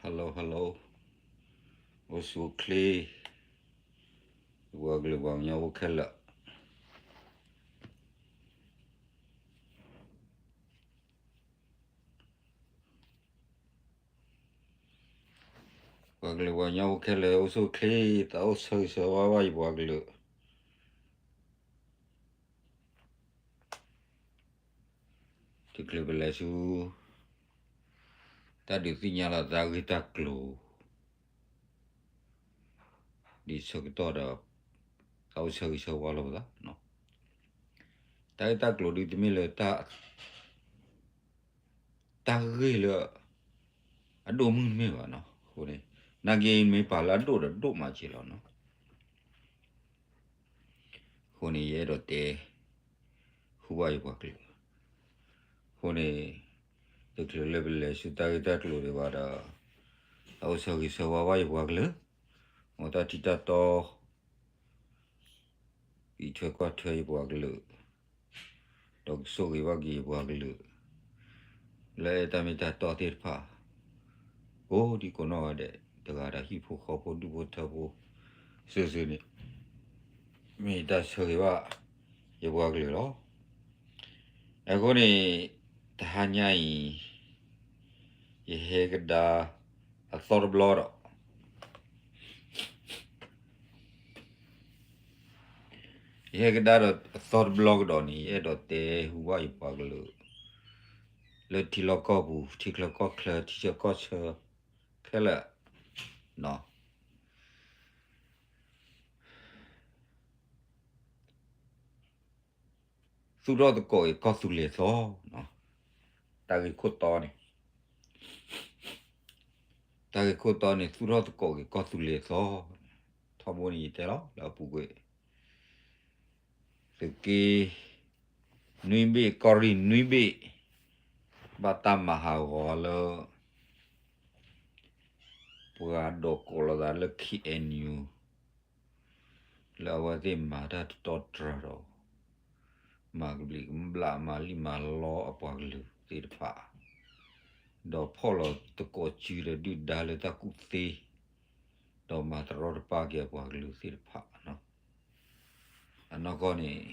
Hello hello, အိၣ်ဆူၣ်အိၣ်ချ့, ပှၤကလုာ်ပှၤကညီဖိခဲလၢာ်, ပှၤကလုာ်ပှၤကညီဖိခဲလၢာ် အိၣ်ဆူၣ်အိၣ်ချ့, သးအိၣ်ဆၢဂ့ၤဆၢဝါဘၣ်ယပှၤကလုာ် တချုးပလဲၤဆူ တၢ်ဒုးသ့ၣ်ညါလီၤတၢ်ဂ့ၢ်တၢ်ကျိၤ ဒ်ဆၢကတီၢ်ဒီး သးအိၣ်ဆၢဂ့ၤဆၢဝါလိာ်ပသး, တၢ်ဂ့ၢ်တၢ်ကျိၤဒုးတမ့ၢ်လၢ တၢ်ဂ့ၢ်လၢ အဒိၣ်မုၢ်တမ့ၢ်ဘၣ်နီၤ, အဃိန့ၣ် နာ်က့မ့ၢ်ပာ်လၢအဒိၣ်ဒီးဒိၣ်မးက့ၤလီၤနီၤ. အဃိန့ၣ် ယအဲၣ်ဒိးတဲ ဟူဘၣ်ယပှၤကလုာ်, အဃိန့ၣ် တချုးလၢပလဲၤဆူတၢ်ဂ့ၢ်တၢ်ကျိၤဒံးဘၣ်ဒီး သးအိၣ်ဆၢဂ့ၤဆၢဝါဘၣ်ယပှၤကလုာ်, မ်တၢ်ထံတၢ်တီ ကံးထွဲကွၢ်ထွဲယပှၤကလုာ်, ဒီးကဆိၣ်ဂ့ၤဘၣ်က့ၤယပှၤကလုာ် လၢအဲၣ်တၢ်မ့ၢ်တၢ်တီသ့ၣ်တဖၣ် ကိးဒံကိးနီၢ်ဂၤဒဲး, တဂၤဒီးဟံၣ်ဖိဃီဖိဒူၣ်ဖိထၢဖိ စုာ်စုာ်န့ၣ် မ့ၢ်တၢ်ဆၢဂ့ၤဘၣ် ယပှၤကလုာ်လီၤ. အဃိန့ၣ် တဟါညါအံၤ ယဟဲကဒါ အသီတဘျီဒီး ယဟဲကဒါဒီးအသီတဘျီကဒီးန့ၣ် ယအဲၣ်ဒိးတဲဟူဘၣ်ယပှၤကလုာ် လၢထံလီၢ်ကီၢ်ပူၤ ထံချၢကီၢ်ချၢ ထံဆၢကီၢ်ဆၢ ခဲလၢာ် သူၣ်ထီၣ်သကိးက့ၤကီၢ်သူလ့ၤသီ, တၢ်ဂ့ၢ်ခိၣ်တီန့ၣ်, တၢ်ဂ့ၢ်ခိၣ်တီန့ၣ် သူၣ်ထီၣ်သကိးက့ၤကီၢ်သူလ့ၤသီ, ထီဘိန့ၣ်ယတဲလီၤလၢအပူၤကွံာ် သုးက့ နွံဘ့ၣ် ကီၢ်ရ့ၣ်နွံဘ့ၣ် ဘၣ်တၢ်မၤဟးဂီၤလၢ ပှၤဒိးကိးလိာ်သးလၢ ခ့ၣ်အဲၣ်ယူၣ် လၢအဝဲသ့ၣ်မၤတၢ်တတီတြၢ်ဒီး မၤကဘျံးကဘျၣ်မၤလံၣ်မၤလီအပှၤကလုာ်သ့ၣ်တဖၣ်, ဒီးဖီၣ်လီၤသကိးစုဒီးဒုၣ်ဒါလၢတၢ်ကူၣ်သ့, ဒီးမၤတရီတပါက့ၤအပှၤကလုာ်သ့ၣ်တဖၣ်, အနီၢ်ကီၢ်န့ၣ်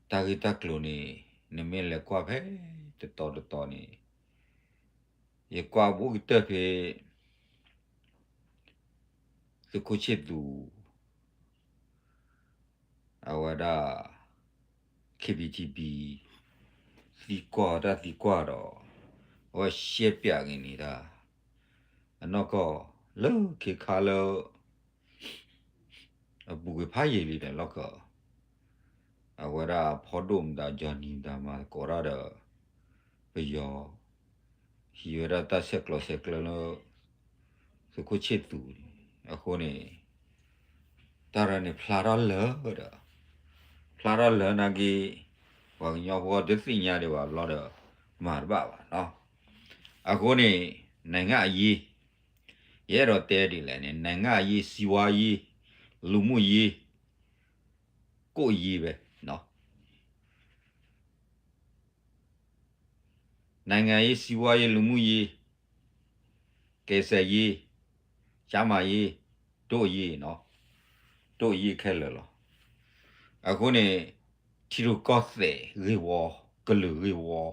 တၢ်ဂ့ၢ်တၢ်ကျိၤန့ၣ် နမ့ၢ်လဲၤကွၢ်ဖဲတတီၤတတီၤန့ၣ် ယကွၢ်ဘူးကတၢၢ်ဖဲ သုးခိၣ်ဆ့ၣ်သူး အဝဲဒၣ် ခ့ၣ်ဘံၣ်ထံဘံၣ် သံကွၢ်တၢ်သံကွၢ်ဒီး အဝဲရှဲပၠးက့ၤန့ၣ်တၢ် အနီၢ်ကီၢ် လၢခ့ခါလၢ အပူၤကွံာ်ဖးယံာ်လံဒီးလီၢ်ကီၢ် အဝဲဒၣ်ဖီဒိၣ်မတၤ Johnny မတၤမၤသကိးတၢ်ဒီး ပယီၤ ဟံးဝဲဒၣ်တၢ်ဆဲးကျိးဆဲးကျၢလၢ သုးခိၣ်ဆ့ၣ်သူးန့ၣ် အဃိန့ၣ် တၢ်ရၢန့ၣ်ဖျါထီၣ်လၢာ်ဒီး ဖျါထီၣ်လၢာ်နာ်က့ ပှၤကညီဖိတသ့ၣ်ညါဒံးဘၣ်ဘျီဒီး မၤတဘၣ်ဘၣ်နီၤ. အဃိန့ၣ် နိုင်ငံ့အရေး ယအဲၣ်ဒိးတဲဒ်လဲၣ်န့ၣ် နိုင်ငံ့အရေး စီးပွားရေး လူမှုရေး ကိုယ့်အရေးပဲနီၤ. နိုင်ငံရေး စီးပွားရေး လူမှုရေး ကယ်ဆယ်ရေး ကျန်းမာရေး ဒိၣ်အရေးနီၤ, ဒိၣ်အရေးခဲလၢာ်လီၤ. အဃိန့ၣ် ထံရူၢ်ကီၢ်သဲးဂ့ၢ်ဝီ, ကလုာ်ဂ့ၢ်ဝီ,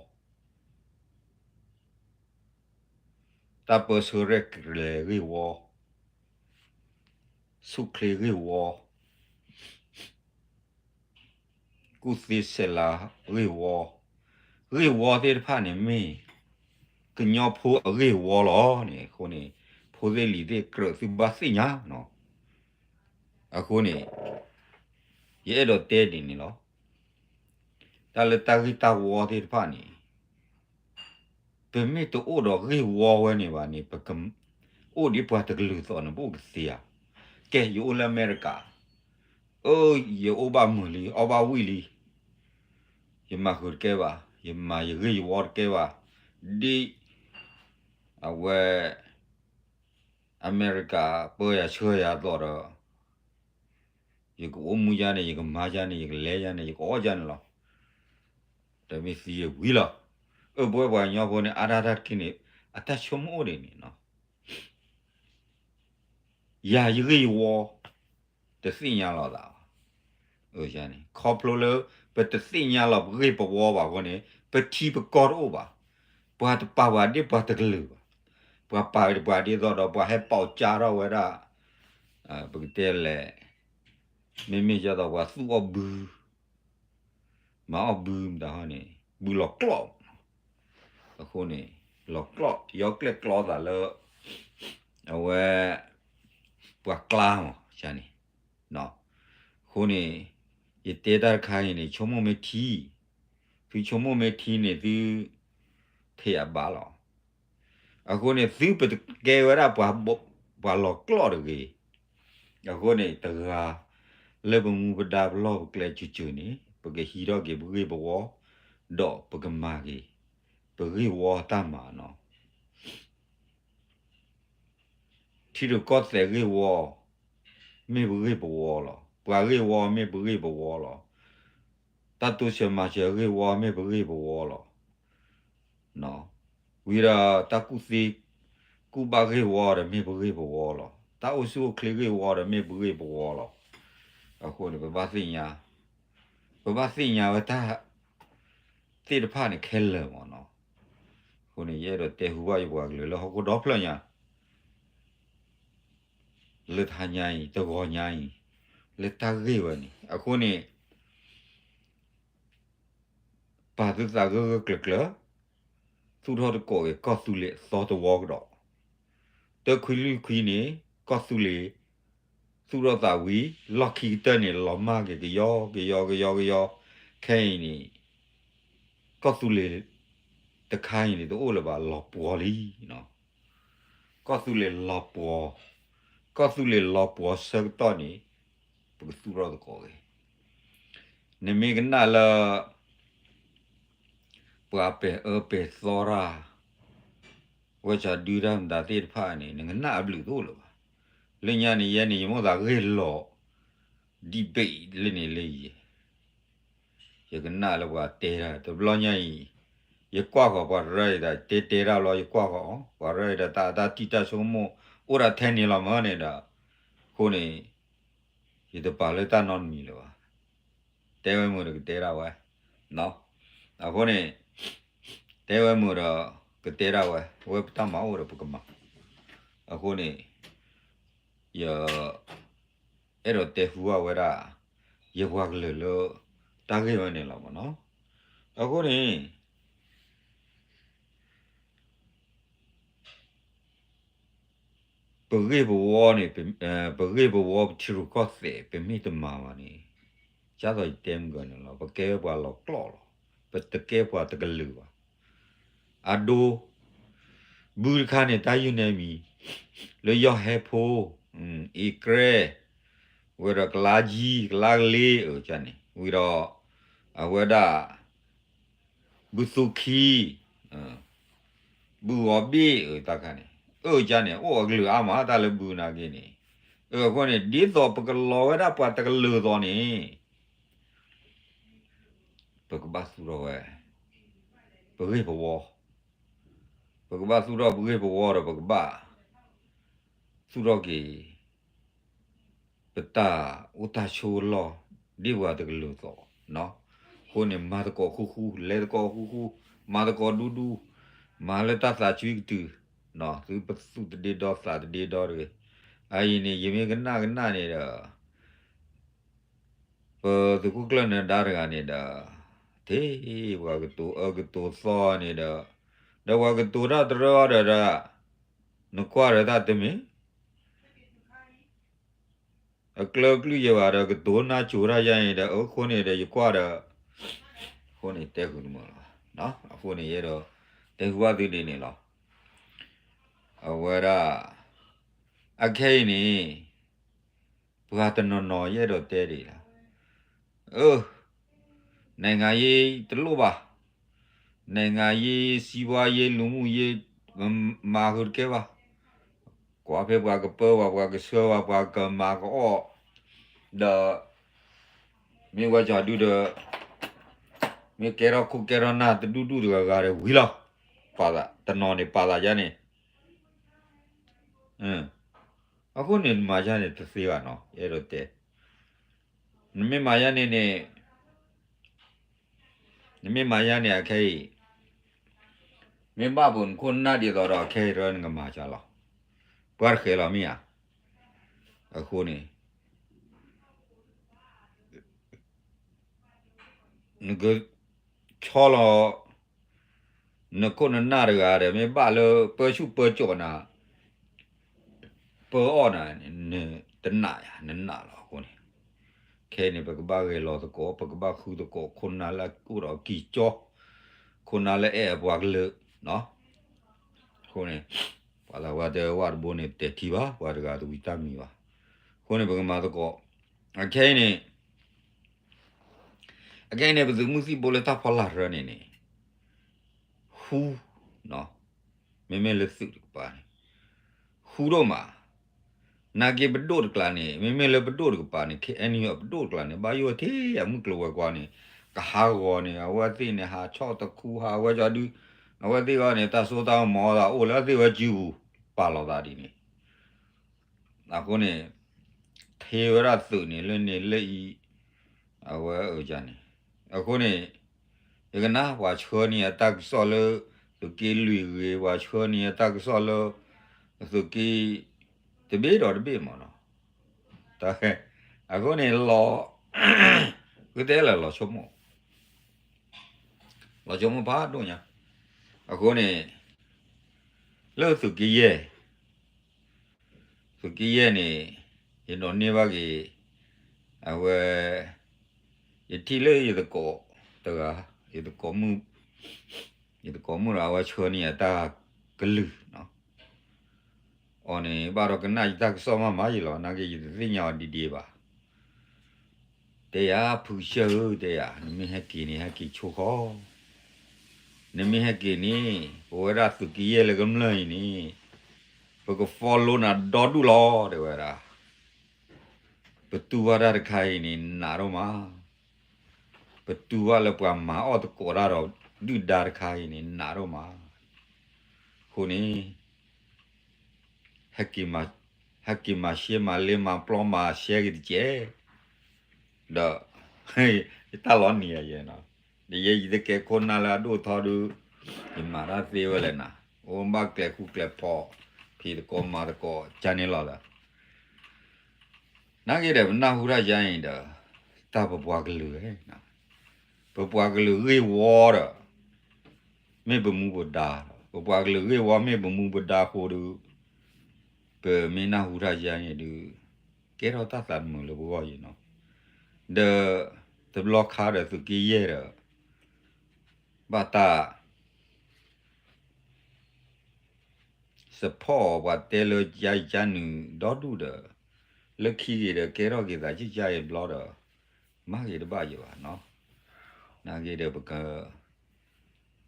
တၢ်ပၢဆှၢရဲၣ်ကျဲၤဂ့ၢ်ဝီ, ဆူၣ်ချ့ဂ့ၢ်ဝီ ကူၣ်သ့ဆဲးလၤဂ့ၢ်ဝီ, ဂ့ၢ်ဝီသ့ၣ်တဖၣ်န့ၣ်မ့ၢ် ကညီဖိအဂ့ၢ်ဝီလီၤန့ၣ် အဃိန့ၣ် ဖိသ့ၣ်လံၤသ့ၣ်ကြၢးသုဘၣ်သ့ၣ်ညါနီၤ. အဃိန့ၣ် ယအဲၣ်ဒိးတဲဒ်န့ၣ်လီၤ. တၢ်လၢတၢ်ဂ့ၢ်တၢ်ဝီသ့ၣ်တဖၣ်န့ၣ် ပမ့ၢ်တအိၣ်ဒီးဂ့ၢ်ဝီဝဲန့ၣ်ဘၣ်န့ၣ် ပကအိၣ်ဒ်ပှၤတကလုာ်သိးန့ၣ် ပအိၣ်ကသ့ဧါ. ကဲ ယအိၣ်လၢအမဲရကၤ, အၢ ယအိၣ်ဘၣ်မုာ်လံ အီၣ်ဘၣ်ဝံၣ်လံ, ယမၤဃုာ်တကဲဘၣ်, ယမၤယဂ့ၢ်ယဝီတကဲဘၣ်, ဒ်အဝဲ အမဲရကၤပၢယၤဆှၢယၤအသိးဒီး ယကအိၣ်မူယါန့ၣ် ယကမၤယါန့ၣ် ယကလဲၤယါန့ၣ် ယကအီၣ်ယါန့ၣ်လီၤ. တမ့ၢ်သံယဝံၤလီၤ. အၢ ပဝဲပှၤကညီဖိန့ၣ် အါဒၣ်တၢ်တက့ၢ်န့ၣ် အတၢ်ဆိကမိၣ်အိၣ်ဒ်န့ၣ်နီၤ. ယၤယဂ့ၢ်ယဝီ တသ့ၣ်ညါလိာ်သးဘၣ်. န့ၣ် ခီဖျိလၢ ပတသ့ၣ်ညါလီၤပဂ့ၢ်ပဝီဘၣ်အဃိန့ၣ် ပထံပကီၢ်တအိၣ်ဘၣ်. ပှၤတပာ်ပှၤဒ့ပှၤတကလုာ်ဘၣ်. ပှၤပာ်ဝဲပှၤဒ်သိးဒီး ပှၤဟဲပိာ်ကၠါထီၣ်ဝဲဒၣ် ပကတဲလဲၣ်, မ့မ့ၢ်ဒ်သိးပှၤသူၣ်အီၣ်ဘု မၤအီၣ်ဘုမတၤဟီန့ၣ် ဘုလီၤကျီၣ်. အဃိန့ၣ် လီၤကျီၣ် ယီကျဲၣ်ကျီသးလၢ အဝဲ ပှၤကျါမးန့ၣ်. အဃိန့ၣ် ယတဲတၢ်တခါအံၤန့ၣ် ဆိကမိၣ်မ့ၢ်ထံ, သုဆိကမိၣ်မ့ၢ်ထံန့ၣ် သု ထံၣ်အဘၣ်လီၤ. အဃိန့ၣ် သုပတကဲဝဲဒၣ် ပှၤလီၤကျီၣ်တဂ့ၤ. အဃိန့ၣ် တဂၤ လၢပမူပဒါပလီၢ်ပကျဲစၢၤစၢၤန့ၣ် ပကဟံးထီၣ်က့ၤပဂ့ၢ်ပဝီ ဒီးပကမၤက့ၤ ပဂ့ၢ်ဝီတၢ်မၤနီၤ. ထံရူၢ်ကီၢ်သဲးဂ့ၢ်ဝီ မ့ၢ်ပဂ့ၢ်ပဝီလီၤ. ပှၤဂ့ၢ်ဝီမ့ၢ်ပဂ့ၢ်ပဝီလီၤ. တၢ်တိစၢၤမၤစၢၤဂ့ၢ်ဝီမ့ၢ်ပဂ့ၢ်ပဝီလီၤ. ဝံၤဒီးတၢ်ကူၣ်သ့ ကူၣ်ဘၣ်ဂ့ၢ်ဝီဒီးမ့ၢ်ပဂ့ၢ်ပဝီလီၤ. တၢ်အိၣ်ဆူၣ်အိၣ်ချ့ဂ့ၢ်ဝီဒီးမ့ၢ်ပဂ့ၢ်ပဝီလီၤ. အဃိန့ၣ် ပဘၣ်သ့ၣ်ညါ, ပဘၣ်သ့ၣ်ညါဝဲတၢ် သ့ၣ်တဖၣ်န့ၣ်ခဲလၢာ်မးနီၤ. အဃိန့ၣ် ယအဲၣ်ဒိးတဲဟူဘၣ်ယပှၤကလုာ်လၢဟီၣ်ခိၣ်ဒီဖျၢၣ်ညါ လၢတဟါညါအံၤ တဂီၤညါအံၤ လၢတၢ်ဂ့ၢ်ဝဲန့ၣ် အဃိန့ၣ် ပာ်သုသးဂၢၢ်ဂၢၢ်ကျၢၤကျၢၤ, သူၣ်ထီၣ်သကိးက့ၤကီၢ်သူလ့ၤအသီတဝီကဒီး, တၢ်ခွံလွံၢ်ခွံန့ၣ် ကီၢ်သူလ့ၤ သူၣ်ထီၣ်သးဝံၤ လီၢ်ခံကတၢၢ်န့ၣ် လီၤမၢ်က့ၤကယီကယီကယီကယီ, ခဲအံၤန့ၣ် ကီၢ်သူလ့ၤတခါအံၤန့ၣ် တအိၣ်လၢၤဘၣ် လီၤပှီၤလံ. ကီၢ်သူလ့ၤလီၤပှီၤ, ကီၢ်သူလ့ၤလီၤပှီၤဆၢကတီၢ်န့ၣ် ပကသူၣ်ထီၣ်သကိးက့ၤ. နမ့ၢ်ကနၣ်လၢ ပှၤပဲာ်အၢပဲာ်သီတၢ် ဝဲစးဒုတၢ်မတၤသ့ၣ်တဖၣ်န့ၣ် နကနၣ်အဘျုးတအိၣ်လၢၤဘၣ်. လၢညါန့ၣ် ယဲန့ၣ် ယမိၣ်သးဂ့ၢ်လီၤ debate လၢန့ၣ်လၢယဲ ယကနၣ်လၢပှၤတဲတၢ် တဘျီညါအံၤ ယကွၢ်ဃီၤပှၤတရၢအံၤဒၣ် တဲတဲတၢ်ဘျီ ယကွၢ်ဃီၤအီၤ ပှၤတရၢအံၤဒၣ် တၢ် တၢ်ထံၣ်တၢ်ဆိကမိၣ် အိၣ်ဒၣ်ထဲန့ၣ်လီၤမၢ်န့ၣ်ဒီး အဃိန့ၣ် ယတပာ်လၢတၢ်နီတမံၤလၢၤဘၣ်. တဲဝဲမုာ်ဒီးကတဲဒၣ်ဝဲ, အဃိန့ၣ် တဲဝဲမုာ်ဒီး ကတဲဒၣ်ဝဲ, ဝဲပတၢ်မၤအိၣ်ဒီးပကမၤ, အဃိန့ၣ် ယ အဲၣ်ဒိးတဲဟူဘၣ်ဝဲဒၣ် ယပှၤကလုာ်လၢ တၢ်ဂ့ၢ်ဝဲန့ၣ်လီၤမၢ်နီၤ. အဃိန့ၣ် ပဂ့ၢ်ပဝီန့ၣ် ပဂ့ၢ်ပဝီပထံရူၢ်ကီၢ်သဲး ပမ့ၢ်တမၤဘၣ်န့ၣ် ဒ်သိးယတဲမုၢ်ဂီၤန့ၣ်လီၤ ပကဲဝဲပှၤလီၤကျီၣ်လီၤ, ပတကဲပှၤတကလုာ်ဘၣ်. အဒိ ဘုတခါန့ၣ် တၢ်ယုၢ်နဲမံၤ လၢယီၢ်ဟဲဖိ, အ့ကြဲ, ဝဲဒီးကလါကၠံ, ကလါကလ့, အန့ၣ် ဝံၤဒီး အဝဲဒၣ် ဘုသူခံ, ဘုဂီၤဘ့ၣ်အတၢ်ခါန့ၣ်, အန့ၣ် အိၣ်အကလုာ်အါမး တၢ်လၢဘုနာ်က့န့ၣ်, အဃိန့ၣ် ဒ်သိးပကလီၤဝဲဒၣ်ပှၤတကလုာ်သိးန့ၣ် ပကဘၣ်သူၣ်ထီၣ်ဝဲ ပဂ့ၢ်ပဝီ, ပကဘၣ်သူၣ်ထီၣ်ပဂ့ၢ်ပဝီဒီး ပကဘၣ်သူၣ်ထီၣ်က့ၤ ပတၢ်အိၣ်တၢ်ဆိးလီၢ် ဒ်ပှၤတကလုာ်သိး, အဃိန့ၣ် မၤသကိးဃူဃူ, လဲၤသကိးဃူဃူ, မၤသကိးဒူဒူ, မၤလၢတၢ်သးစွံကတုၤ, သုပသူၣ်တဒ့ဒီသးတဒ့ဒီတဂ့ၤ. အအံၤန့ၣ် ယမ့ၢ်ကနၣ်ကနၣ်န့ၣ်ဒီး ပသုးခိၣ်ကျၢၢ်နၢၤဒါတဂၤန့ၣ်ဒီး ထံၣ်ပှၤကတိၤအၢကတိၤသီန့ၣ်ဒီး, ဒီးပှၤကတိၤတၢ်တရၢအီၤဒီးဒီး, နကွၢ်ဒီးတၢ်တမ့ၢ် အကျၢၤအကျုယဲၢ်ဘၣ်ဒီး ကတိၤနၢ်စိၤတၢ်ယါအံၤဒီး အဃိန့ၣ်ဒီး ယကွၢ်ဒီး, အဃိန့ၣ်တဲဃုာ်တမုာ်လီၤ. အဃိန့ၣ်ယအဲၣ်ဒိး တဲဃုာ်ဘၣ်သုဒ်န့ၣ်လီၤ. အဝဲဒၣ် အခဲအံၤန့ၣ် ပှၤတနီၤနီၤယအဲၣ်ဒိးတဲဒ်အံၤလီၤ. အၢ နိုင်ငံရေးတလိၣ်ဘၣ်, နိုင်ငံရေး စီးပွားရေး လူမှုရေး မၤဃုာ်တကဲဘၣ်. ကွၢ်ဖဲပှၤကပၢဘၣ် ပှၤကဆှၢဘၣ် ပှၤကမၤကအီၣ်, ဒီး မ့ၢ်ဝဲကၠီဒုဒီး မ့ၢ်ကဲထီၣ်ခိၣ်ကဲထီၣ်နၢ်တဒူၣ်ဒူၣ်တဂၤဂၤဒီးဝံၤလီၤ. ပာ်သးတနီၤန့ၣ် ပာ်သးယါန့ၣ်, အဃိန့ၣ် နမၤယါန့ၣ်တသ့ဘၣ်နီၤ, ယအဲၣ်ဒိးတဲ, နမ့ၢ်မၤယါန့ၣ်န့ၣ်, နမ့ၢ်မၤယါန့ၣ် အခဲအံၤ မ့ၢ်ဘၣ်ပူၤနခိၣ်နနၢ်ဒ်သိးဒီး အခဲအံၤတရၢနကမၤစၢ်လီၤ, ပှၤတဃဲၤလီၤမ့ၢ်ဧါ, အဃိန့ၣ် နကဆီလီၤ နခိၣ်နနၢ်တဂၤဒီး မ့ၢ်ဘၣ်လၢပၢဆူၣ်ပၢစိးနၤ ပၢအီၣ်နၤန့ၣ် နတနာ်ယၤ နနာ်လီၤအဃိန့ၣ်, ခဲအံၤန့ၣ် ပကဘၣ်ဂဲၤလီၤသကိး ပကဘၣ်ဃုသကိး ခိၣ်နၢ်လၢအအိၣ်ဒီးကံၢ်ကၠီ, ခိၣ်နၢ်လၢအဲၣ်အပှၤကလုာ်, အဃိန့ၣ် ပှၤသးပှၢ်တဲဝဲတဘိန့ၣ် တဲထံၣ်ဘၣ် ပှၤတဂၤတဝံၤတၢ်မံၤဘၣ်, အဃိန့ၣ် ပကမၤသကိး, အခဲအံၤန့ၣ် အခဲအံၤန့ၣ် ပသုးမုၢ်သံၣ်ဘိလၢတၢ်ဖီလာ်ရၢန့ၣ်န့ၣ် ဃူ, မ့မ့ၢ်လၢသုးတကပၤန့ၣ် ဃူဒိၣ်မး, နာ်က့ပဒိၣ်တကျါန့ၣ် မ့မ့ၢ်လၢပဒိၣ်တကပၤန့ၣ် ခဲအံၤန့ၣ် ပဒိၣ်တကျါန့ၣ် ဘၣ်ယိၣ်ထဲအမုၢ်ကျိၤဝဲၤကွာ်န့ၣ် ကဟးဂီၤန့ၣ် အဝဲသ့ၣ်န့ၣ် ဟးဆီၣ်တခူ ဟးဝဲကီဒု, အဝဲသ့ၣ်ဂီၢ်န့ၣ် တၢ်စိတၢ်ကမီၤသးအိၣ်လၢအသ့ၣ်ဝဲစုပူၤ ပာ်လီၤသးဒ်န့ၣ် အဃိန့ၣ် ထဲဝဲဒၣ်သုးန့ၣ် လၢန့ၣ်လၢအံၤ အဝဲအန့ၣ် အဃိန့ၣ် ယကနၣ် ပှၤဆှၢန့ၢ်အတၢ်ကစီၣ်လၢ သုးက့လွံၢ်ဂ့ၤ ပှၤဆှၢန့ၢ်အတၢ်ကစီၣ်လၢ သုးက့ တဘ့ၣ်ဒီးတဘ့ၣ်မးနီၤ, အဃိန့ၣ်လီၤ ကတဲလၢလီၤဆိကမိၣ် လီၤဆိကမိၣ်ဖးဒိၣ်ညါ, အဃိန့ၣ် လၢသုးက့ယဲၢ် သုးက့ယဲၢ်န့ၣ် ယဒိးန့ၢ်ဘၣ်က့ၤ အဝဲ ယထံၣ်လၢယသကိးတဂၤ ယသကိးမုၣ် ယသကိးမုၣ်ဒီးအဝဲဆှၢန့ၢ်အတၢ်ကလုၢ် အီၤန့ၣ် ဘၣ်ဒီးကနၣ်ယတၢ်ကစီၣ်မးမးယံၤလီၤ နာ်က့ယတသ့ၣ်ညါအီၤဒံးဒံးဘၣ် တဲယၤ ဖုကစၢၢ်ဧၢ တဲယၤ နမ့ၢ်ဟဲက့ၤန့ၣ် ဟဲက့ၤဆိခီ နမ့ၢ်ဟဲက့ၤန့ၣ် ပဝဲဒၣ်သုးက့ယဲၢ်လၢကမျၢၢ်အံၤန့ၣ် ပက follow နၤဒီဒူၣ်လီၤ တဲဝဲဒၣ် ပတူၢ်ဘၣ်တၢ်တခါအံၤန့ၣ် နးဒိၣ်မး ပတူၢ်ဘၣ်လၢပှၤမၤအီၣ်သကိးတၢ်ဒီး ဒုၣ်ဒါတခါအံၤန့ၣ် နးဒိၣ်မး အဃိန့ၣ် ဟဲက့ၤမၤရှဲမၤလ့မၤပျီမၤရှဲက့ၤတကဲး ဒီး ယတၢ်လီၤနံၤယဲနီၤ ဒီးယဲယတကဲခိၣ်နၢ်လၢအဒိၣ်ထီဒုး ယမၤတၢ်သ့ဝဲလဲၣ်နၤ အိၣ်ဘၣ်ကျဲၤဃူကျဲၤဖိး ဖံးသကိးမၤသကိး ကန့ၣ်လီၤဒီး နာ်က့ဒီး ပနၢ်ဟူတၢ်ယါအံၤဒီး တၢ်ပပှၤကလုာ် ပပှၤကလုာ်ဂ့ၢ်ဝီဒီး မ့ၢ်ပမူပဒါလီၤ. ပပှၤကလုာ်ဂ့ၢ်ဝီမ့ၢ်ပမူပဒါအဃိဒီး ပမ့ၢ်နၢ်ဟူတၢ်ယါန့ၣ်ဒုး ကဲထီၣ်တၢ်သးတမုာ်လၢပဂီၢ်အံၤနီၤ. ဒီး တဘျီခါဒီးသုးက့ယဲၢ်ဒီး ဘၣ်တၢ် support ပှၤတဲလၢယါယကါနုာ်ဒီဒူၣ်ဒီး လၢခံက့ၤဒီးကဲထီၣ်က့ၤသးကၢ်ကၢ်ယဲဘျီဒီး မၤက့ၤတဘၣ်ယဲဘၣ်နီၤ. နာ်က့ဒီးပက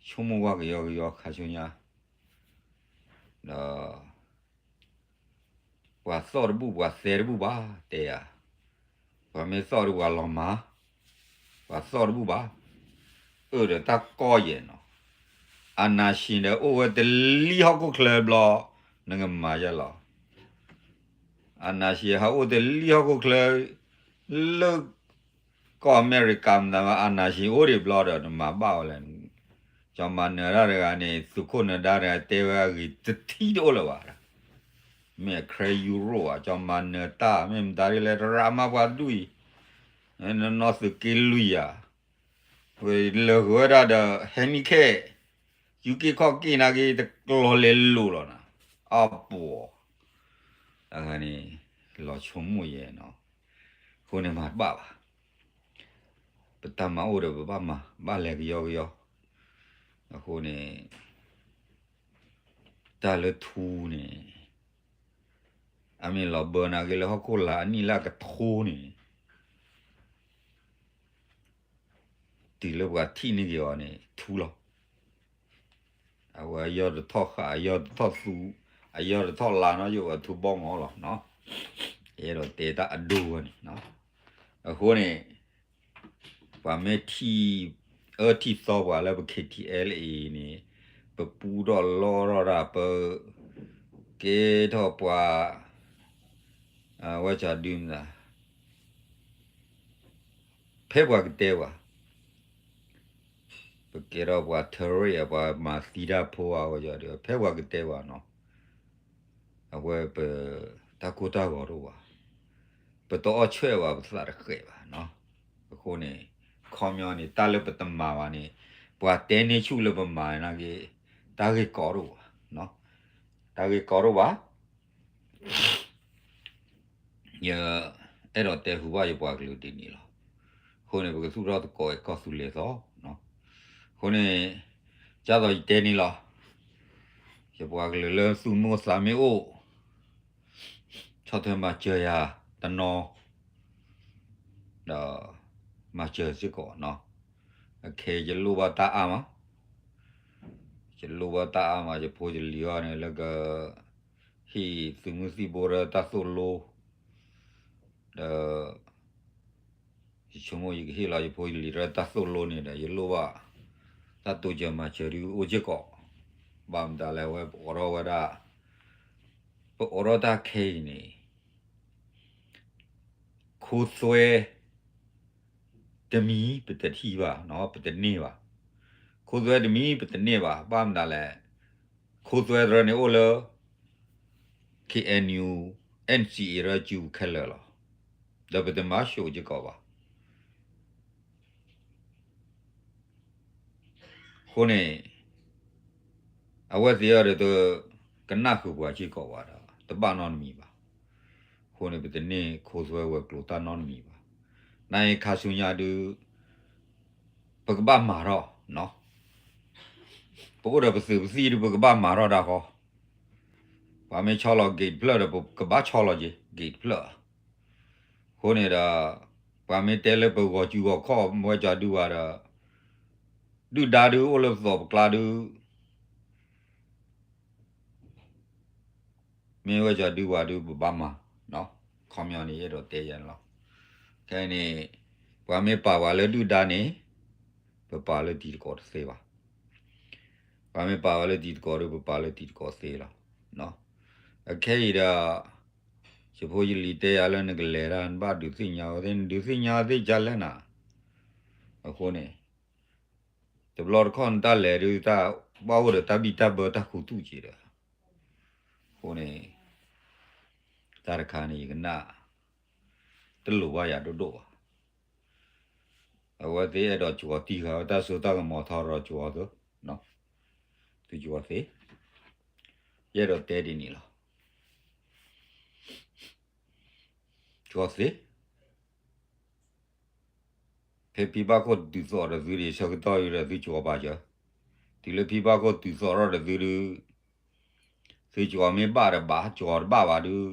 ဆိကမိၣ်ဝဲကယီကယီခါဆူညါ ဒီး ပှၤသီၣ်တဘူၣ်ပှၤသဲတဘူၣ်ဘၣ် တဲယၤ, ပှၤမ့ၢ်သီၣ်ဒီးပှၤလီၤမၤ, ပှၤသီၣ်တဘူၣ်ဘၣ်, အၢၣ်ဒီးတၢ်ကီယဲၢ်နီၤ, အာဏာရှင်ဒီးအိၣ်ဝဲတလံၣ်ဟီၣ်ခိၣ်ချၢဘျီ နကမၤယဲလီၤ. အာဏာရှင်ဟးအိၣ်တလံၣ်ဟီၣ်ခိၣ်ချၢ လၢ ကီၢ်အမဲရကၤမတၤမး အာဏာရှင်အိၣ်ဒံးဘျီဒီး နမၤဘၣ်ဝဲလဲၣ်. ကၠီၤမၤနၢၤတၢ်တဂၤန့ၣ် သုးခိၣ်နၢၤဒါတဂၤတဲဝဲအဂ့ၢ်တထံၣ်တအိၣ်လၢၤဘၣ်. မ့ၢ်အ Ukraine Europe ဧါ, ကၠီၤမၤနၢၤတၢ် မ့ၢ်မတၤဒ်လဲၣ် တရၣ်မၤပှၤဒူၣ်အံၤ, နနီၢ်သုးက့လွံၢ်ဧါ, ဝဲလၢာ်ဃုာ်ဝဲဒၣ်ဒီး ဟဲမံခဲ ယူၤက့ခီၣ်က့ၢ်နာ်က့ တကျီၤလဲၤလိာ်လီၤနၤ, အပှီၤ တၢ်ဂၤန့ၣ် လီၤဆိကမိၣ်ယဲနီၤ, အဃိန့ၣ်မၤတဘၣ်ဘၣ်. ပတၢ်မၤအိၣ်ဒီးပဘၣ်မၤ ဘၣ်လဲၤကယီကယီ, အဃိန့ၣ် တၢ်လၢထူန့ၣ် အမ့ၢ်လီၤဘၢနာ်က့လၢဟီၣ်ခိၣ်လာ်အနံၣ်လၢအကထိန့ၣ် တုၤလၢပှၤထံၣ်န့ၢ်က့ၤအီၤန့ၣ် ထူလီၤ. အဝဲအယီၢ်တထီၣ်ဃာ် အယီၢ်တထီၣ်သူ အယီၢ်တထီၣ်လါနီၤ ယိၣ်ဝဲထူဘီမီၤလီၤ. ယအဲၣ်ဒိးတဲတၢ်အဒိဝဲန့ၣ်, အဃိန့ၣ် ပှၤမ့ၢ်ထံၣ်အၢထံၣ်သီပှၤလၢပ K T L A န့ၣ် ပပူထီၣ်လီထီၣ်ဒၣ် ပ ကဲထီၣ်ပှၤ ဝဲကဒုမသး ဖဲပှၤကတဲပှၤ ပကဲထီၣ်ပှၤ terrorist ပှၤမၤသံတၢ်ဖိဧါ ဝဲကဒု ဖဲပှၤကတဲပှၤနီၤ အဝဲပ တၢ်ကိၢ်တၢ်ဂီၤတအိၣ်ဘၣ်, ပတအီၣ်ဆွဲၣ်ဘၣ် ပသးတဃဲးဘၣ်နီၤ. အဃိန့ၣ် ခီပညီန့ၣ် တၢ်လၢပတမၤဘၣ်န့ၣ် ပှၤတဲန့ၢ်ဆူၣ်လၢပမၤန့ၣ်က့ တၢ်ဂ့ၢ်ကီတအိၣ်ဘၣ်, တၢ်ဂ့ၢ်ကီတအိၣ်ဘၣ်. ယအဲၣ်ဒိးတဲဟူဘၣ်ယပှၤကလုာ်ဒ်န့ၣ်လီၤ. အဃိန့ၣ် ပကသူၣ်ထီၣ်သကိးကီၢ်သူလ့ၤသီ, အဃိန့ၣ် ဒ်သိးယတဲန့ၣ်လီၤ. ယပှၤကလုာ်လၢသူၣ်မ့ၢ်အိၣ်သးမ့ၢ်အိၣ် ဆီၣ်ထွဲမၤစၢၤယၤတနီၤ ဒီး မၤစၢၤစ့ၢ်ကီးနီၤ. အခဲအံၤယလိၣ်ဘၣ်တၢ်အါမး, ယလိၣ်ဘၣ်တၢ်အါမး ယဖိယလံၤအီၤန့ၣ် လၢက ဟ့ၣ်သုးမုၢ်သံၣ်ဘိလၢတၢ်သိၣ်လိ ဒီး ယဆိကမိၣ်ယကဟ့ၣ်လီၤယဖိယလံၤလၢတၢ်သိၣ်လိန့ၣ်ဒီး ယလိၣ်ဘၣ် တၢ်တိစၢၤမၤစၢၤဒုးအိၣ်စ့ၢ်ကီး, ဘၣ်မတၤလဲၣ် အဝဲပအိးထီၣ်ဝဲဒၣ် ပအိးထီၣ်တၢ်ခဲအံၤန့ၣ် ခိသွဲ တမံၤပတထံၣ်ဘၣ်, ပတန့ၢ်ဘၣ်. ခိသွဲတမံၤပတန့ၢ်ဘၣ်, ဘၣ်မနုၤလဲၣ်, ခိသွဲတရၢန့ၣ်အိၣ်လၢ KNU NCA ရၢကၠူခဲလၢာ်လီၤ. ဒီးပတမၤဆိးစ့ၢ်ကီးဘၣ်. အဃိန့ၣ် အဝဲသ့ၣ်အံၤဒီး တကနၣ်ဃုာ်ပှၤစ့ၢ်ကီးဘၣ်ဒီး တဘၣ်နီတမံၤဘၣ်. အဃိန့ၣ် ပတန့ၢ်ခိသွဲဝဲၤကျိၤတၢ်နီတမံၤဘၣ်. နာ်အံၤခါဆူညါဒုး ပကဘၣ်မၤထီၣ်, ပအိၣ်ဒီးပသုးပသံၣ်ဒုး ပကဘၣ်မၤထီၣ်တၢ်ဃီ, ပှၤမ့ၢ်ဆီလီၤ gate တဖျၢၣ်ဒီး ပကဘၣ်ဆီလီၤက့ၤ gate တဖျၢၣ်. အဃိန့ၣ်ဒီး ပှၤမ့ၢ်တဲလၢပဂီၤစုဂီၤခီၣ် မ့ၢ်ဝဲကဒုဝဲဒီး ဒုၣ်ဒါဒုးအိၣ်လၢပသိးပကျါဒုး မ့ၢ်ဝဲကဒုဝဲဒုး ပဘၣ်မၤ, ခီပညီန့ၣ် ယအဲၣ်ဒိးတဲယၤန့ၣ်လီၤ. ခဲအံၤန့ၣ် ပှၤမ့ၢ်ပာ်ပှၤလၢဒုၣ်ဒါန့ၣ် ပပာ်လၢတံၤသကိးတသ့ဘၣ်. ပှၤမ့ၢ်ပာ်ပှၤလၢတံၤသကိးဒီး ပပာ်လၢတံၤသကိးသ့လီၤ. အခဲအံၤဒီး ယဖိယလံၤတဲယၤလၢနကလဲၤတၢ် နဘၣ်ဒုးသ့ၣ်ညါဝဲသ့ၣ် နဒုးသ့ၣ်ညါသ့ၣ်ကလဲၣ်နၤ. အဃိန့ၣ် တဘျီတခီၣ်နတၢ်လဲၤဒုး တၢ်ဘၣ်အိၣ်ဒီးတၢ်ဘံၣ်တၢ်ဘၢတၢ်ခူသူၣ်က့ၤဒီး အဃိန့ၣ် တၢ်တခါန့ၣ် ယကနၣ် တလိၣ်ဘၣ်ယၤဒိၣ်ဒိၣ်ဘၣ်. အဝဲသ့ၣ်အဲၣ်ဒိးကၠီၤတံၢ်ဃာ်ဝဲတၢ်စိတၢ်ကမီၤထီၣ်ဒီးကၠီၤသု, သုကၠီၤသ့, ယအဲၣ်ဒိးတဲဒ်န့ၣ်လီၤ. ကၠီၤသ့ ဖဲဖံဘၣ်ခိၣ်တုၤသိးဒီးသုဒံး ဆၢကတီၢ်အံၤဒီးသုကၠီၤဘၣ်ယၤ, တုၤလၢဖံဘၣ်ခိၣ်တုၤသိးထီၣ်ဒီးသုဒုး သုကၠီၤမ့ၢ်ဘၣ်ဒီးဘၣ် ကၠီၤတဘၣ်ဘၣ်ဒုး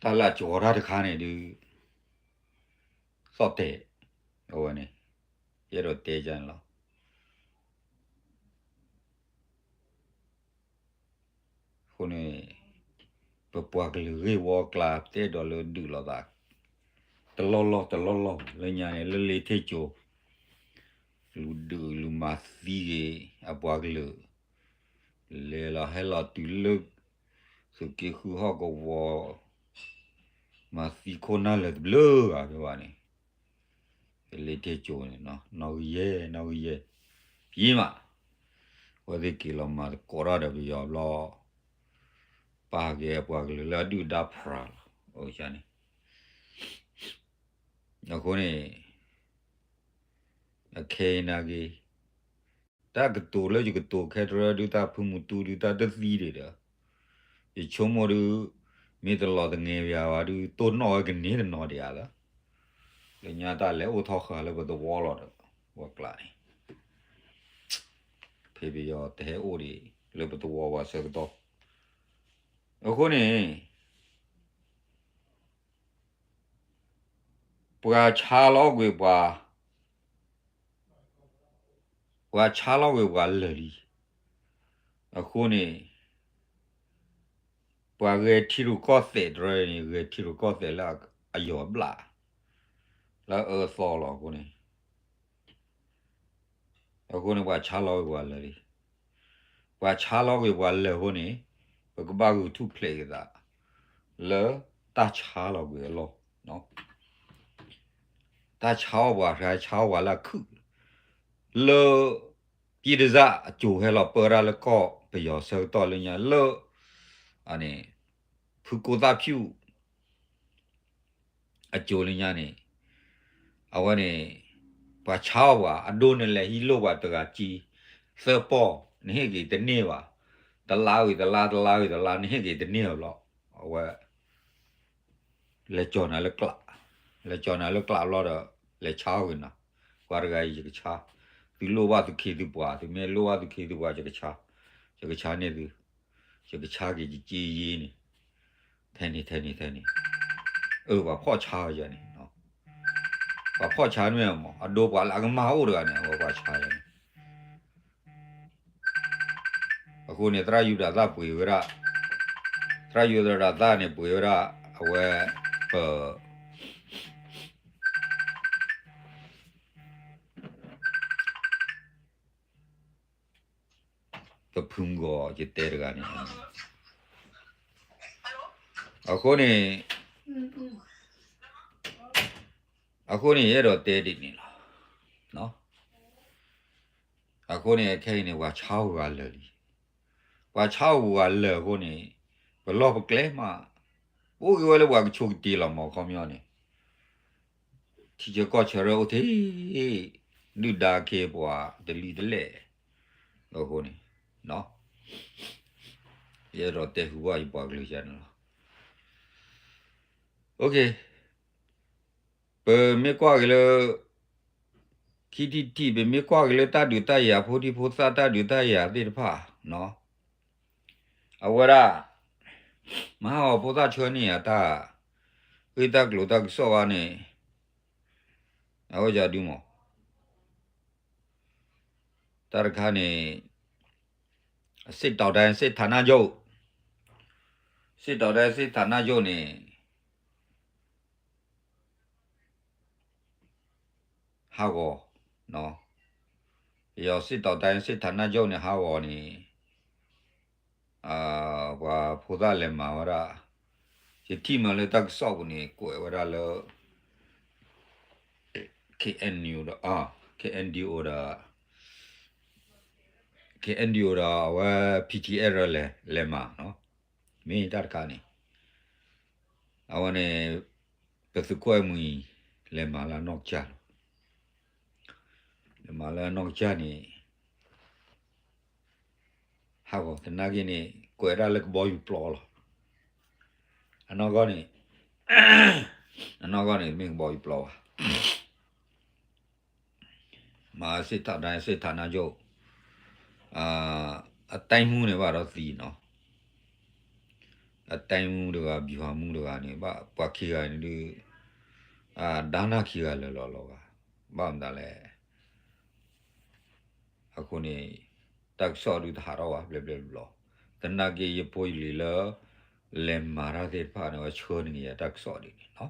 တၢ်လၢအကၠီၤတၢ်တခါန့ၣ်ဒုး သီၣ်တဲာ်, အဝဲန့ၣ် ယအဲၣ်ဒိးတဲယၤန့ၣ်လီၤ. အဃိန့ၣ် ပပှၤကလုာ်ဂ့ၢ်ဝီအကျါ ပတအဲၣ်ဒိးလၢဒုးလိာ်သး တလီၢ်လီၢ်တလီၢ်လီၢ် လၢညါန့ၣ် လၢလ့ၤထ့ၣ်ကၠိ လူၤဒုးလူၤမၤသံက့ၤ အပှၤကလုာ် လဲၤလီၤဟဲလီၤတုၤလၢ သုးက့ဃုဟီၣ်ကဝီၤ မၤသံခိၣ်နၢ်လၢာ်တဘျုးဂၤဖဲဘၣ်န့ၣ် လ့ၤထ့ၣ်ကၠိန့ၣ် နီၣ်ဂံၢ်ယဲၢ် နီၣ်ဂံၢ်ယဲၢ် ယံၤမး အဝဲသ့ၣ်က့ၤလီၤမၤသကိးတၢ်ဒီးပယီၤဘျီ ပာ်က့ၤအပှၤကလုာ်လၢအဒုၣ်ဒါဖရၣ်လီၤ အန့ၣ် အဃိန့ၣ် အခဲအံၤနာ်က့ တၢ်ကတိၤလၢယကတိၤခဲတရၢ ဒုးတၢ်ဖုမူတူဒုးတၢ်တသံဒံးဒီး ယဆိကမိၣ်ဒုး မ့ၢ်တလီၤတငဲၤပယၤဘၣ်ဒုး တိၢ်နီၣ်ဝဲကန့ၢ်တနီၤဒံးဧါလၢ လၢညါတၢ်လဲၤအိၣ်ထီၣ်ဃာ်လၢပသဝီလီၤဒီး ပှၤကျါန့ၣ် ဖဲပယီၤတဟဲအိၣ်ဒံး လၢပသဝီပှၤဆၢကတီၢ် အဃိန့ၣ် ပှၤဆါလီၤကွံာ်ပှၤ, ပှၤဆါလီၤကွံာ်ပှၤလၢာ်လံ. အဃိန့ၣ် ပှၤဂဲၤထံရူၢ်ကီၢ်သဲးတရၢန့ၣ် ဂဲၤထံရူၢ်ကီၢ်သဲးလၢအယီၤဘျၣ် လၢအအၢအသီလီၤ. အဃိန့ၣ် အဃိန့ၣ် ပှၤဆါလီၤကွံာ်ပှၤလၢာ်လံ. ပှၤဆါလီၤကွံာ်ပှၤလၢာ်အဃိန့ၣ် ပကဘၣ်ဂုာ်ထူၣ်ဖျဲးက့ၤသး လၢတၢ်ဆါလီၤကွံာ်အလီၢ်, တၢ်ဆါအီၣ်ပှၤ တၢ်ဆါအီၣ်ပှၤလၢအခုၣ် လၢ ကံတစၢ်အစိၤဟဲလီၤပၢတၢ်လၢကီၢ်ပယီၤဆၢကတီၢ်လၢညါလၢ ဖုကိသၣ်ဖၠူၣ် အစိၤလၢညါန့ၣ် အဝဲန့ၣ် ပှၤဆါအီၣ်ပှၤ အဒိနလဲၤဟံးလိၢ်ပှၤတဂၤကံ သၢပီၢ် နဟ့ၣ်က့ၤတန့ၢ်ဘၣ်, တလါဝံၤတလါ တလါဝံၤတလါ နဟ့ၣ်က့ၤတန့ၢ်ဘၣ်လီၤ. အဝဲ လဲၤကၠီၤနၤလၢကျး, လဲၤကၠီၤနၤလၢကျးဘျီဒီး လဲၤဆါအီၣ်က့ၤနၤ, ပှၤတဂၤအံၤယကဆါ, သုလိၣ်ဘၣ်သုခ့သုပှၤ သုမ့ၢ်လိၣ်ဘၣ်သုခ့သုပှၤ ယကဆါ, ယကဆါန့ၢ်သု, ယကဆါက့ၤယက့ယ့န့ၣ်, ထဲန့ၣ်ထဲန့ၣ်ထဲန့ၣ်, အၢ ပှၤဖီၣ်ဆါဝဲယၤန့ၣ်, ပှၤဖီၣ်ဆါန့ၣ်မ့ၢ် အဒိပှၤလၢအကမၢ်အိၣ်တဂၤန့ၣ် အဝဲပှၤဆါယၤန့ၣ် အဃိန့ၣ် သရၣ်ယူဒၤသၣ်ပှ့ၤဝဲဒၣ်, သရၣ်ယူဒၤသၣ်န့ၣ်ပှ့ၤဝဲဒၣ်, အဝဲ ပ ပဖုမုၢ်ဂီၤယတဲတဂၤန့ၣ်, အဃိန့ၣ်, အဃိန့ၣ် ယအဲၣ်ဒိးတဲဒ်န့ၣ်လီၤ. အဃိန့ၣ် ခဲအံၤန့ၣ် ပှၤဆါအီၣ်ပှၤလၢာ်လံ. ပှၤဆါအီၣ်ပှၤလၢာ်အဃိန့ၣ် ပလီၢ်ပကျဲမး, ပအိၣ်က့ၤဝဲလၢပှၤကဆိးကတ့ၢ်လီၤမး ခီပညီန့ၣ်, ထံဆၢကီၢ်ဆၢရၢၢ်အိၣ်ထဲ, ဒုၣ်ဒါခ့ပှၤတလံၤတလဲၣ်, အဃိန့ၣ်, ယအဲၣ်ဒိးတဲဟူဘၣ်ယပှၤကလုာ်ယၤန့ၣ်လီၤ. ပမ့ၢ်ကွၢ်က့ၤလၢ ခံထံၣ်တထံၣ် ပမ့ၢ်ကွၢ်က့ၤလၢတၢ်ဒုးတၢ်ယၤ ဖိဒံဖိသၣ်တၢ်ဒုးတၢ်ယၤသ့ၣ်တဖၣ်, အဝဲဒၣ် မဟါဂီၤဖိသၣ်ဆှၢန့ၢ်ယၤတၢ် ဂ့ၢ်တၢ်ကျိၤတၢ်ကစီၣ်ဘၣ်န့ၣ်, အဝဲယၤဒုမး တၢ်တခါန့ၣ် စစ်တောင်းတိုင်း စစ်ဌာနချုပ်, စစ်တောင်းတိုင်း စစ်ဌာနချုပ်န့ၣ် ဟးဂီၤ, ယ စစ်တောင်းတိုင်း စစ်ဌာနချုပ်န့ၣ် ဟးဂီၤန့ၣ် ပှၤဖိသၣ်လဲၤမၤဝဲဒၣ်, ယထံၣ်မးလၢတၢ်ကစီၣ်ပူၤန့ၣ် ကွဲးဝဲဒၣ်လၢ KNU ဒီး KNDO ဒီး KNDO ဒီးအဝဲ P T F လဲၤမၤနီၤ, မ့ၢ်တၢ်တခါန့ၣ် အဝဲန့ၣ် ပသုးခိၣ်အဲၣ်မှံၤ လဲၤမၤလၢအနီၢ်ကစၢ်လီၤ. လဲၤမၤလၢအနီၢ်ကစၢ်န့ၣ် ဟးဂီၤသနာ်က့န့ၣ် ကွဲးဒၣ်လၢကဘီယူၤပျီလီၤ. အနီၢ်ကီၢ်န့ၣ်, အနီၢ်ကီၢ်န့ၣ် မ့ၢ်ကဘီယူၤပျီဘၣ်. မၤ စစ်ထောက်တိုင်း စစ်ဌာနချုပ်, အတိုင်းမှူးန့ၣ်ဘၣ်ဒီးသံနီၤ, အတိုင်းမှူးတဂၤ ဗျူဟာမှူးတဂၤန့ၣ် ဘၣ်ပှၤခံဂၤန့ၣ်ဒုး, ဒါနခံဂၤလၢာ်လီၤလီၤဂာ်, ဘၣ်မတၤလဲၣ် အဃိန့ၣ် တၢ်ကစီၣ်ဒုးတဟးထီၣ်ဘၣ် ဘျဲၣ်ဘျဲၣ်ဘျီ, သနာ်က့ယဖိယလံၤလၢ လဲၤမၤတၢ်သ့ၣ်တဖၣ်န့ၣ် အဝဲဆှၢန့ၢ်က့ၤယၤတၢ်ကစီၣ်ဒ်န့ၣ်နီၤ.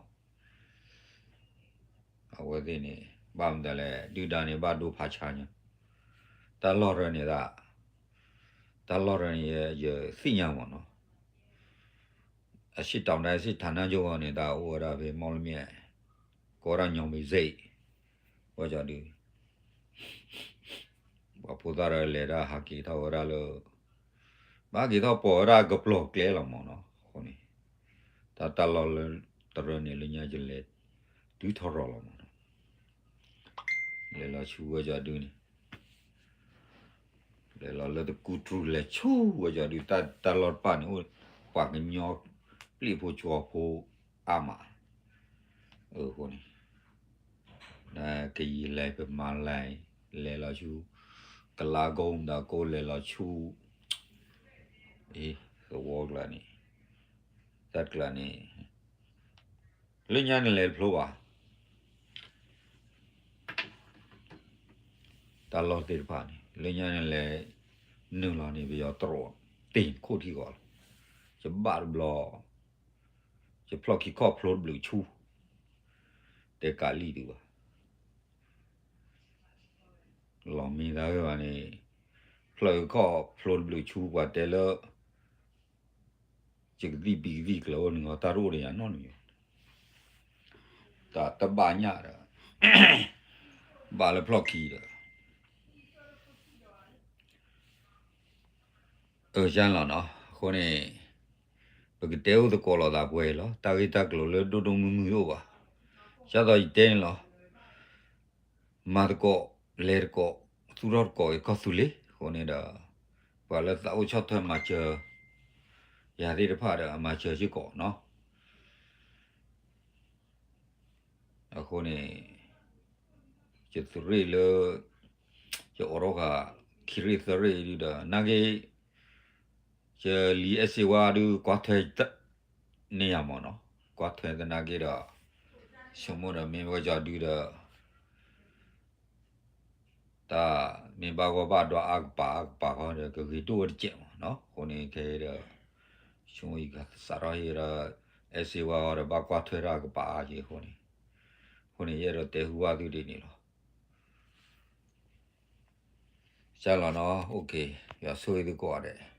အဝဲသ့ၣ်န့ၣ် ဘၣ်မတၤလဲၣ် ဒုၣ်ဒါန့ၣ် ဘၣ်ဒိဖးဆါညါ, တၢ်လီၢ်ရၢန့ၣ်ဒၣ်, တၢ်လီၢ်ရၢန့ၣ် ယသ့ၣ်ညါမးနီၤ, အရှေ့တောင်တိုင်း စစ်ဌာနချုပ်န့ၣ် တၢ်အိၣ်ဝဲဒၣ်ဖဲ မော်လမြိုင်, ကိးဝဲဒၣ် ညောင်ပင်ဆိပ်, ဝဲကၠီဒုး ပှၤဖိသၣ်ဒီးလဲၤတၢ်ဟးက့ၤထီၣ်ဝဲဒၣ်လၢ, ဘၣ်က့ၤထီၣ်ပိာ်ဝဲဒၣ်ကပျီၤကျဲလီၤမးနီၤ, အဃိန့ၣ် တၢ်တၢ်လီၢ်လၢတရၢန့ၣ်လၢညါယလဲၤ, တုၤထီၣ်ရီၤလီၤမးနီၤ, လဲၤလီၤဆူဝဲကၠီဒုန့ၣ် လဲၤလီၤလၢတကူတရူးလဲၤဆူဝဲကၠီဒု တၢ်လီၢ်တဖၣ်န့ၣ်အိၣ် ပှၤကညီပျံၤဖိကၠီဖိအါမး, အဃိန့ၣ် ကယံာ်လဲၤပမၤလဲၤ လဲၤလီၤဆူ ကလါကိၣ်မတၤကိၣ်လဲၤလီၤဆူ သဝီကျါန့ၣ် တၢ်ကျါန့ၣ် လၢညါန့ၣ်လဲၤတဖျိဘၣ် တၢ်လီၢ်သ့ၣ်တဖၣ်န့ၣ် လၢညါန့ၣ်လဲၤ နုာ်လီၤန့ၣ် ပယီၤတြီတ့ၢ်ခိၣ်ထံဂီၤလီၤ, ယဘၣ်တဘျီ ယဖျီၣ်ခံခီၣ်ဖျိတဘျုးဆူ တဲကးလံၣ်ဒုးဘၣ် လီၤမံသးဂ့ၢ်ဘၣ်န့ၣ်, ဖျၢၣ်ခီၣ်ဖျိတဘျုးဆူပှၤတဲလၢ ယကသံၣ်ပံၤကသံၣ်ကျၢၤအိၣ်န့ၣ် တၢ်တအိၣ်ဒီးယၤနီတမံၤ, တၢ်တဘၣ်ညၣ်ဒီး ဘၣ်လၢဖျီၣ်ခံဒီး အၢၣ်လီၤနီၤ, အဃိန့ၣ် ပကတဲအိၣ်သကိးလိာ်သးပှဲၤအံၤလီၤ. တၢ်ဂ့ၢ်တၢ်ကျိၤလၢဒိၣ်ဒိၣ်မုၢ်မုၢ်တအိၣ်ဘၣ်. ဒ်သိးယတဲန့ၣ်လီၤ. မၤသကိး, လဲၤသကိး, သူၣ်ထီၣ်သကိးက့ၤကီၢ်သူလ့ၤအဃိန့ၣ်ဒီး ပှၤလၢသးအိၣ်ဆီၣ်ထွဲမၤစၢၤ ယၤသ့ၣ်တဖၣ်ဒီးအမၤစၢၤစ့ၢ်ကီးနီၤ. အဃိန့ၣ် ယသုးရ့ၣ်လၢ ယအိးထီၣ်ဃာ် ခံရ့ၣ်သၢရ့ၣ်ဒုဒီး နာ်က့ ယလံအဲၣ်စ့ဝါဒုကွၢ်ထွဲ န့ၢ်ယၤမ့ၢ်နီၤ, ကွၢ်ထွဲသနာ်က့ဒီး ဆိကမိၣ်ဒီးမ့ၢ်ဝဲကၠီဒုဒီး တၢ်မ့ၢ်ဘၣ်ဂီၢ်ဘၣ်ဒွးအါကပၤအါကပၤဃီဒီး ကဂ့ၤဒိၣ်ဝဲတစဲးမ့ၢ်နီၤ. အဃိန့ၣ်ခဲအံၤဒီး ဆိကမိၣ်ယကစးထီၣ်ဟ့ၣ်ဒီး အဲၣ်စ့ဝါဃီဒီး ဘၣ်ကွၢ်ထွဲတၢ်အကပၤအါက့အဃိန့ၣ်, အဃိန့ၣ် ယအဲၣ်ဒိးတဲဟူဘၣ်သုဒ်န့ၣ်လီၤ. ကၢ်လီၤနီၤ, ယွၤဆိၣ်ဂ့ၤသုကိးဂၤဒဲး.